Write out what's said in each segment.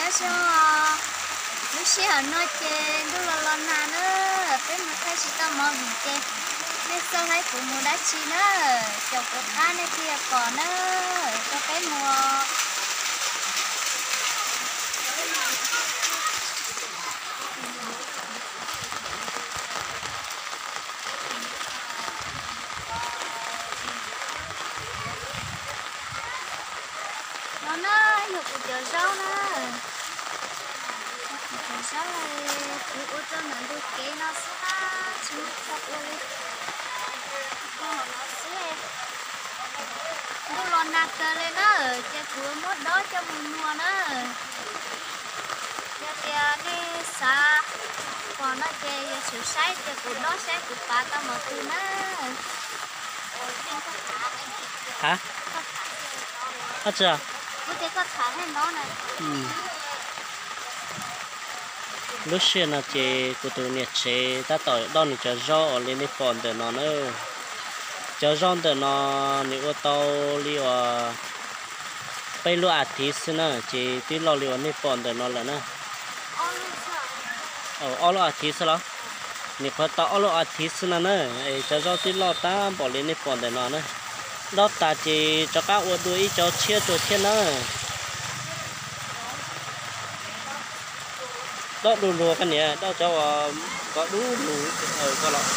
Nyob zoo, lub sij hawm no ces ntuj los los nag na, peb mus thaij tsis tau movie ces nej xauj saib kuv mus dab tsi na, caum kuv qab nej thiaj pom na, rau peb mus. No na, yog kuv cov zaub na, kuv cov zaub, kuv ua rau ntawm ntug kev no xwb na, tsis muaj qhov ua li. Ua no xwb. Ntuj los nag kawg li na, ces kuv muab dob coj mus muag na. Yog tias nej xav pom no ces yog tseem saib tias kuv dob saib kuv pav tau mus twg na. Ha? Koj tsis, lub sij hawm no ces kuv tus niam tsev tab tom dob nws cov zaub uas li nej pom ntawm no na. Cov zaub ntawm no nws ua tau li uas peb lub as thiv xwb na, ces twb loj li uas nej pom ntawm no lawm na. Ob lub as thiv xwb los? Nws qhuav tau ob lub as thiv xwb no na, es cov zaub twb loj tab npaum li nej pom ntawm no na. Dob tas ces rov qab ua dua ib co tshiab rau thiab na. Dob du lug koj niam, dob cov uas koj dub lug koj los,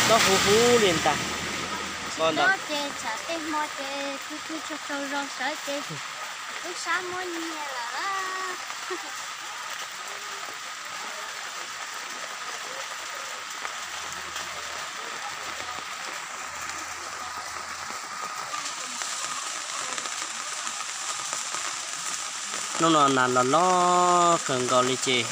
dob huv huv li ntag. Dob ces tsam tej hmo ces twb twb tsaug tsaug zog sawv ces tub sab muab nyiag lawm. Hnub no nas los los kawg nkaus li ces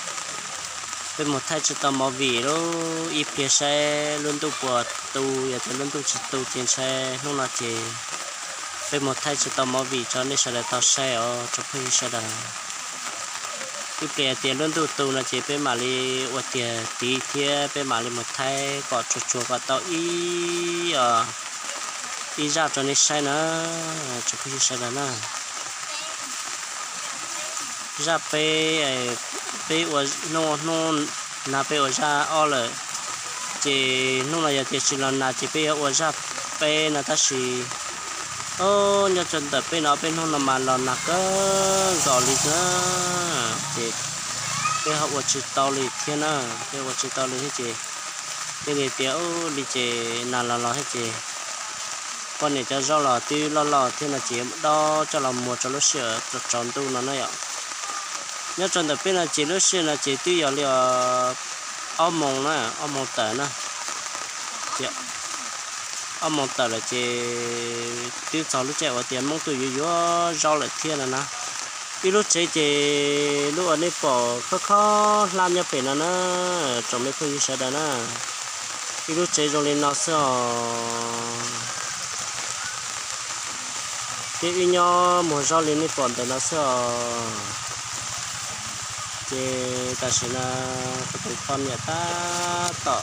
peb mus thaij tsis tau movie lub ib pliag saib lub ntuj puas tu, yog tias lub ntuj tsis tu ces ntshai hnub no ces peb mus thaij tsis tau movie rau nej sawv daws tau saib os tsoom phooj ywg sawv daws. Ib pliag tias lub ntuj tu no ces peb mam li ua tiag tiv thiab peb mam li mus thaij kom tsuag tsuag kom tau ib, ib zaj rau nej saib na tsoom phooj ywg sawv daws na. Zaj peb, peb ua hnub, hnub no peb ua zaj ob lawm, ces hnub no yog tias tsis los nag ces peb yuav ua zaj peb no tab sis nyob rau ntawm peb no peb hnub no mas los nag kawg nkaus li na, ces peb ho ua tsis tau li thiab na, peb ua tsis tau li thiab ces peb li tias li ces nag los los thiab ces poj niam cov zaub los twb loj loj thiab no ces dob coj los muag rau lub sij hawm tsaus ntuj no na yom. Nyob rau ntawm peb no ces lub sij hawm no ces twb yog li ob moos na, ob moos tawm na. Ob moos tawm lawm ces twb txog lub caij uas tias Hmoob tuaj yuav yuav zaub lawm thiab no na. Ib lub tsev ces lub uas nej pom khob khob hlab nyob pem no na, tsoom me phooj ywg sawv daws na. Ib lub tsev zoo li no xwb os. Thiab wb nyob muag zaub li nej pom ntawm no xwb os. Ces tam sim no kuv tus poj niam tab tom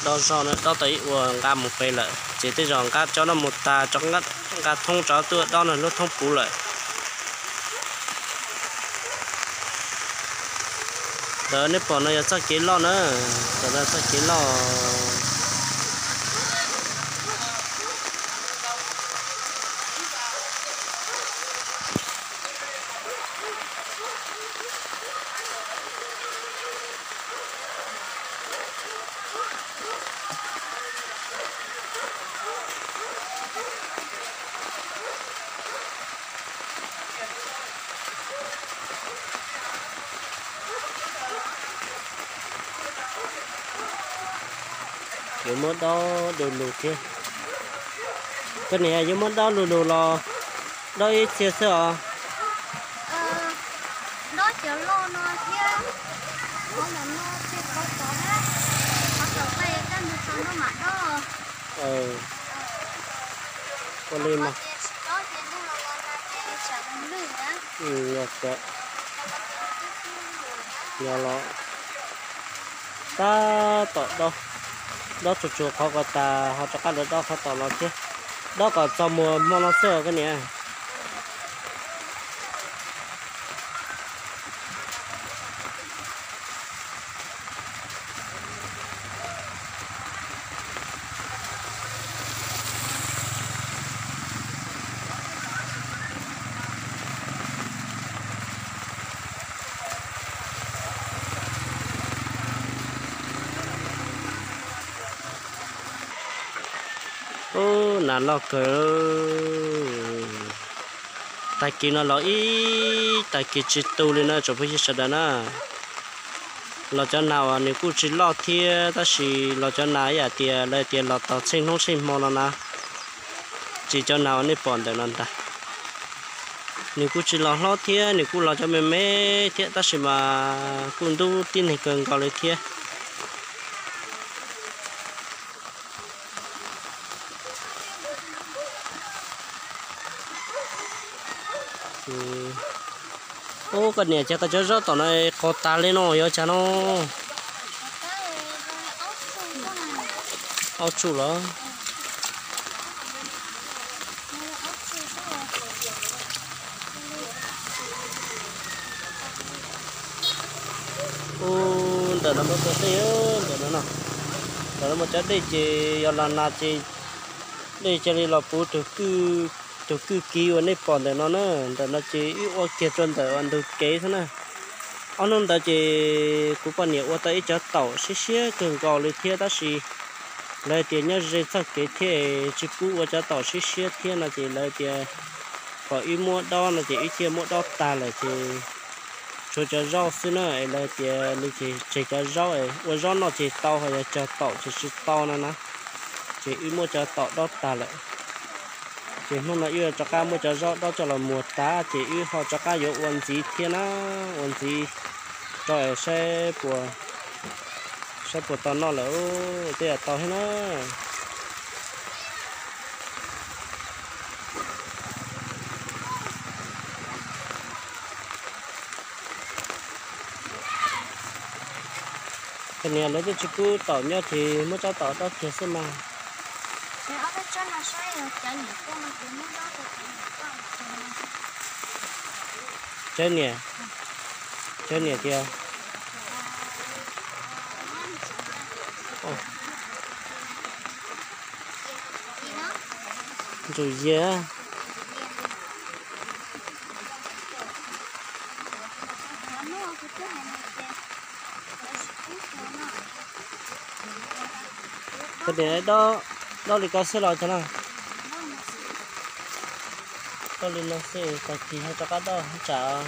dob zog na, dob tau ib ua nqa mus pem lawm ces tej zaum nqa cov no mus tas rov nqa thoob rov tuaj dob no lub thoob puv lawm. Ntawm nej pom no yog txoj kev loj na, ntawm no txoj kev loj. Yuav muab dob du lug thiab. Koj niam, yuav muab dob du lug los dob ib txhia xwb os? Dob cov loj no thiab, qhov ntawm no tseg qhov tod na, qhov tod peb coj mus tso noj mam dob. Ua li mas. Yog los tab tom dob, dob tsuag tsuag qhov ko tas ho rov qab los dob qhov tom no thiab. Dob kom txog muag hmo no xwb os koj niam. Nas loj kawg. Tag kis no los ib tag kis tsis tu li na tsoom phooj ywg sawv daws na. Los cov nas uas nws kuj tsis loj thiab tab sis los cov nas ib yam tias lawv tias los tau tsheej hnub tsheej hmo no na. Tsis cov nas uas nej pom ntawm no ntag. Nws kuj tsis los hlob thiab nws kuj los cov me me thiab tab sis mas kuj ntub tib neeg kawg nkaus li thiab. Ub, koj niam, ces koj cov zaub tom no qos tas li no yuav cas no? Ob tsuj los? Ub, ntawm no muaj cov dej, ntawm no no. Ntawm no muaj cov dej ces yog los nas ces dej cia li los puv tus kwj kiv uas nej pom ntawm no na. Ntawm no ces wb ua kiag rau ntawm ntug kev xwb na. Ob hnub ntawd ces kuv poj niam ua tau ib cov taum siab siab kawg nkaus li thiab tab sis lawv tias nyob ze txoj kev thiab tsis pub ua cov taum siab siab thiab no ces lawv tias kom wb muab dob no ces wb thiaj muab dob tag lawm ces tshuav cov zaub xwb na. Es lawv tias nws ces tseg cov zaub, ua zaub noj ces tau, ho yog cog taum ces tsis tau no na. Ces wb muab cov taum dob tag lawm. Ces hnub no wb rov qab muab cov zaub dob coj los muag tag ces wb ho rov qab yuav ua ntxiv thiab na. Ua ntxiv rau saib puas, saib puas tau noj lawm, tej yam tau thiab na. Koj niam, lawv twb tsis pub taum nyob ces muab tsob taum dob kiag xwb mas. Cov niam, cov niam tias. Ntsum yias. Koj niam, dob li ko xwb los cov no? Dob li no xwb, tag kis ho rov qab dob tsam,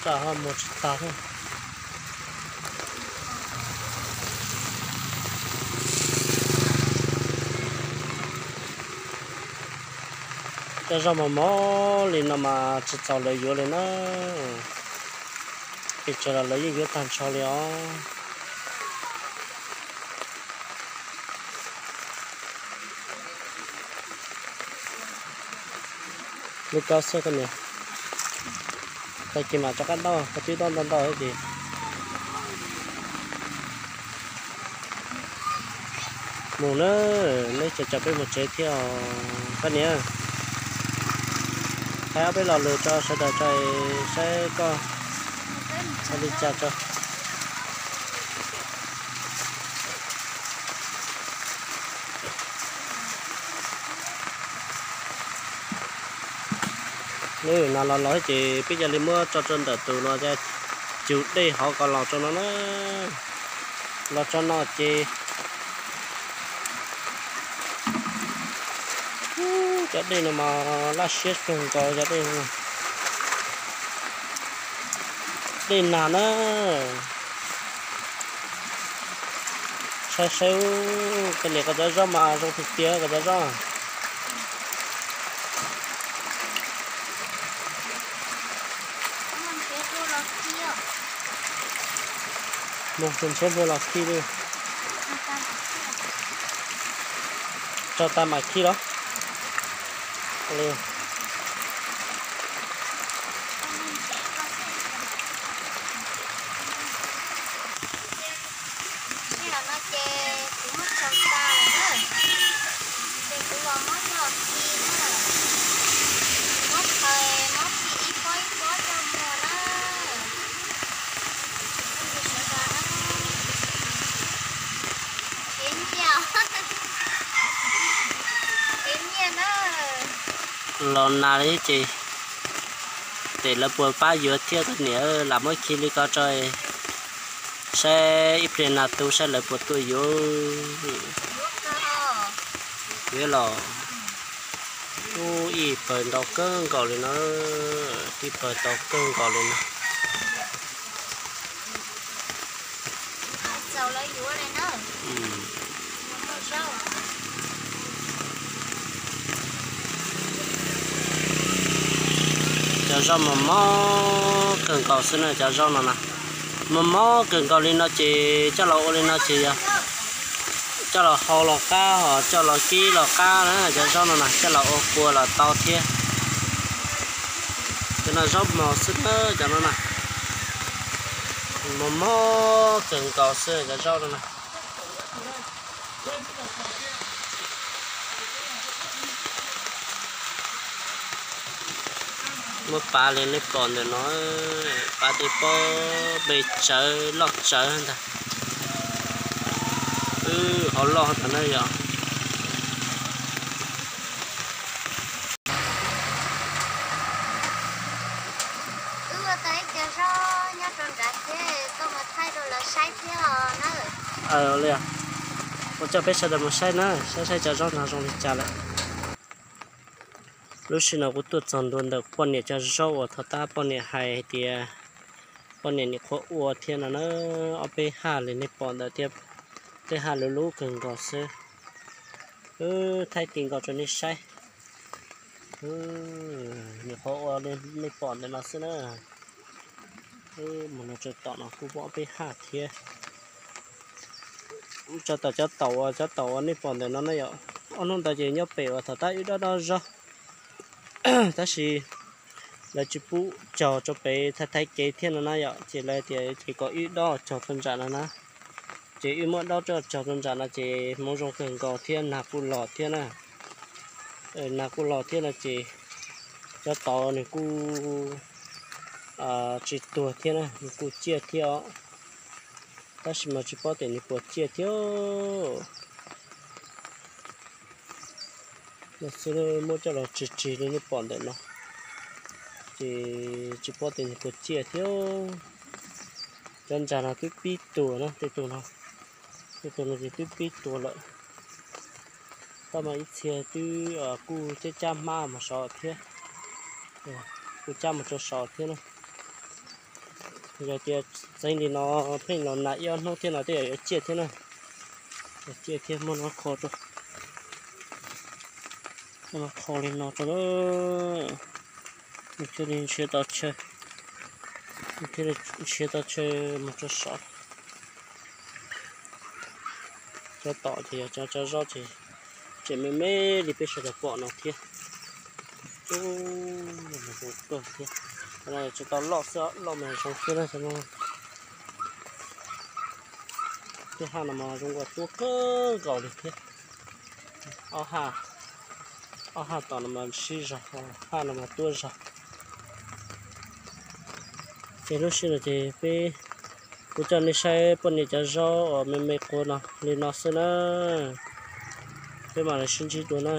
tsam ho muag tsis tag thiab. Cov zaub mos mos li no mas tsis txaus lawv yuav li na. Pes tsawg los lawv yeej yuav tag nrho li os. Li ko xwb koj niam. Tag kis mam rov qab dob, koj twb dob ntau ntau thiab ces. Mus na, neb tseem caum peb mus tsev thiab os koj niam. Hais ob peb lo lus rau sawv daws tso saib koj hais li cas tso. Lub nas los los ces peb cia li muab tso rau ntawm tus no, cug dej hauv kom los rau no na. Los tso no ces cov dej no mas laj siab kawg nkaus cov dej no. Dej nag na. Saib saib, koj niam, koj cov zaub mas zoo tiag tiag koj cov zaub. Mus tus ntshiab npua los khi li. Tso tas mam khi los. Sij hawm no ces kuv muab tsaus tas lawm na, ces kuv los muab coj khi na, kuv muab thawm muab khi ib pob ib pob coj muag na. Sawv daws na, kev nyiaj, kev nyiaj na. Los nag li ces, ces lawv puas pab yuav thiab koj niam, lam muab khi li ko tso saib ib pliag nag tu saib lawv puas tuaj yuav. Yuav los ub, ib pawg ntau kawg nkaus li no, ib pawg ntau kawg nkaus li no. Cov zaub mos mob kawg nkaus xwb na, cov zaub no na. Mos mob kawg nkaus li no ces coj los ua li no ces yog coj los hau los qab, ho coj los kib los qab na, cov zaub no na, coj los ua kua los tau thiab. Cov no zaub mos xwb na, cov no na. Mos mob kawg nkaus xwb cov zaub no na. Muab pav li nej pom ntawm no, pav tej pob npe tsawv loj tsawv ntag. Wb hauv loj tas na yom. Wb ua tau ib co zaub nyob rau nrad thiab, koj mus thaij rau lawv saib thiab os na. Ua li, ua coj peb sawv daws mus saib na, saib saib cov zaub no zoo li cas lawm. Lub sij no kuv tuaj txog ntua ntawm poj niam cov zaub uas thaum tab poj niam hais tias poj niam nyuam qhuav ua thiab no na, ob peb haj li nej pom ntawd thiab, tej haj lub lub kawg nkaus xwb. Wb thaij ti nkaus rau nej saib. Nyuam qhuav ua li nej pom ntawm no xwb na. Mus no tso tom no kuj muaj ob peb haj thiab. Tso tom cov taum uas, cov taum uas nej pom ntawm no na yom. Ob hnub ntawd ces nyob pem uas thaum tab wb dob dob zaub, tab sis lawv tsis pub cog rau pem, thaij thaij kev thiab no na yom, ces lawv tias ces kom wb dob cog rau nram no na. Ces wb muab dob cog rau nram no ces hmoov zoo kawg nkaus thiab, nag kuj los thiab na. Nag kuj los thiab no ces cov taum nws kuj tsis tuag thiab na, nws kuj ciaj thiab os. Tab sis mas tsis paub tias nws puas ciaj thiab. No xwb, muab coj los tsig tsig li nej pom ntawm no, ces tsis paub tias nws puas ciaj thiab. Cov ntsa no twb pib tuag na, tej tug no, tej tug no ces twb pib tuag lawm. Tab mas ib txhia twb kuj cab cab hmab mus saud thiab, kuj cab mus rau saud thiab na. Yog tias txeev li no pheej los nag ib ob hnub thiab no tej zaum yuav ciaj thiab na. Yuav ciaj thiab, muab no kho rau, muab no kho li no rau na, nws thiaj li nrhiav tau chaw, nws thiaj li nrhiav tau chaw mus rau saud. Cov tom ces yog cov, cov zaub ces tseem me me li peb sawv daws pom no thiab. Ub, zoo kawg thiab. Cov no tsis tau loj xwb, loj mas zoo thiab na. Tej haj no mas zoo ua tuab kawg nkaus li thiab. Ob haj, ob haj tom no mas sib zog, haj no mas tuab zog. Ces lub sij no ces peb, kuv coj nej saib poj niam cov zaub uas me me quav no li no xwb na. Peb mam li sib ntsib dua na.